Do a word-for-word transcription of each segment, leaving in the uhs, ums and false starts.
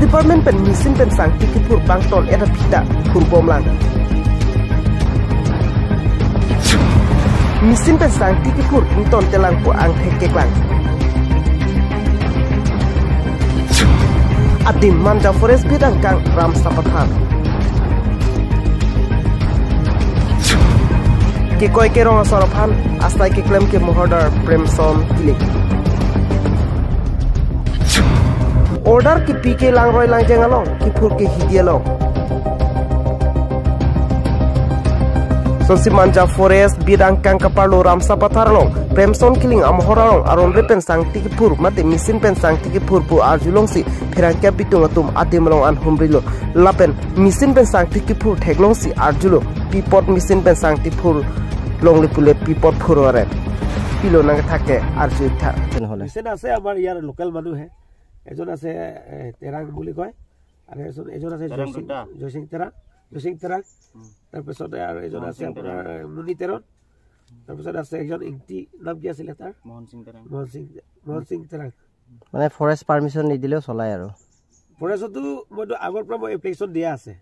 Department pen machine pen sangti kephur bangton eta phita phur bomlang. Machine pen sangti kephur ington telang pu angthek keklang. Adim Manja Forest Bidangkang Ramsapathar. Kekoi kerong asor aphan asai keklem ke mohordar Premson Killing. Order kepi ke langroi langjeng along, kephur ke hidi along. Sonsi Manja Forest Bidangkang kaparlo Ramsapathar along Premson Killing amohor along aron re pen sangti kephur mate machine pen sangti kephur pu arjulongsi pherangke abitung atum adim along an humrilo. Lapen machine pen sangti kephur theklongsi arjulo, pi apot machine pen sangti phur longle pule pi apot phur ore. Pilo nangkethak ke arju tha. Machine আছে আমাৰ ইয়াৰ লোকেল মানুহে। এজন আছে, এ, তেৰাং বুলি কয়, আৰু এজন, এজন আছে তেৰাং জয়সিং, দুটা। জয়সিং তেৰাং, জয়সিং তেৰাং। উম। তাৰপিছতে আৰু এজন মোহন আছে সিং আপোনাৰ তেৰাং। মুনি তেৰণ। তাৰপিছত আছে একজন ইংতি, নাম কি আছিলে তাৰ? মোহন সিং তেৰাং। মোহন সিং, মোহন সিং তেৰাং। মানে ফৰেষ্ট পাৰ্মিশ্যন নিদিলেও চলাই আৰু? ফৰেষ্টতো মইতো আগৰ পৰা মই এপ্লিকেশ্যন দিয়া আছে।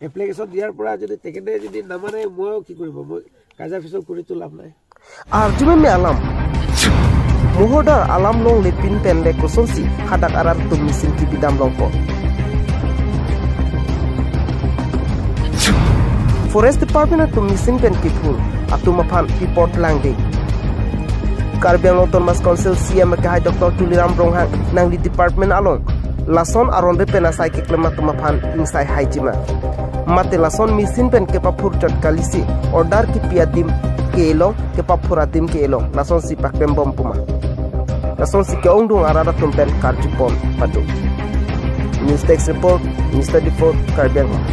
এপ্লিকেশ্যন দিয়াৰ পৰা যদি তেখেতে যদি নামানে, মই কি কৰিব? মই কাজিয়া ফিছাল কৰিতো লাভ নাই। Arjumeme alam. Mohordar alam longle pin pen le kosonsi hadak arat atum machine kepi dam longpo. Forest Department atum machine pen kephur atum aphan pi apot langde. Karbi Anglong Autonomous Council C E M akehai Doctor Tuliram Ronghang nangli department along lason aron re pen asai keklem atum aphan ingsai haijima. Mate lason machine pen kepaphur chot kalisi order kepi adim ke-elong, kepaphur adim ke-elong, lasonsi paklem bom puma. Lasonsi ke-ongdung arat atum pen karjupon padu. News Desk Report, News twenty-four, Karbi Anglong.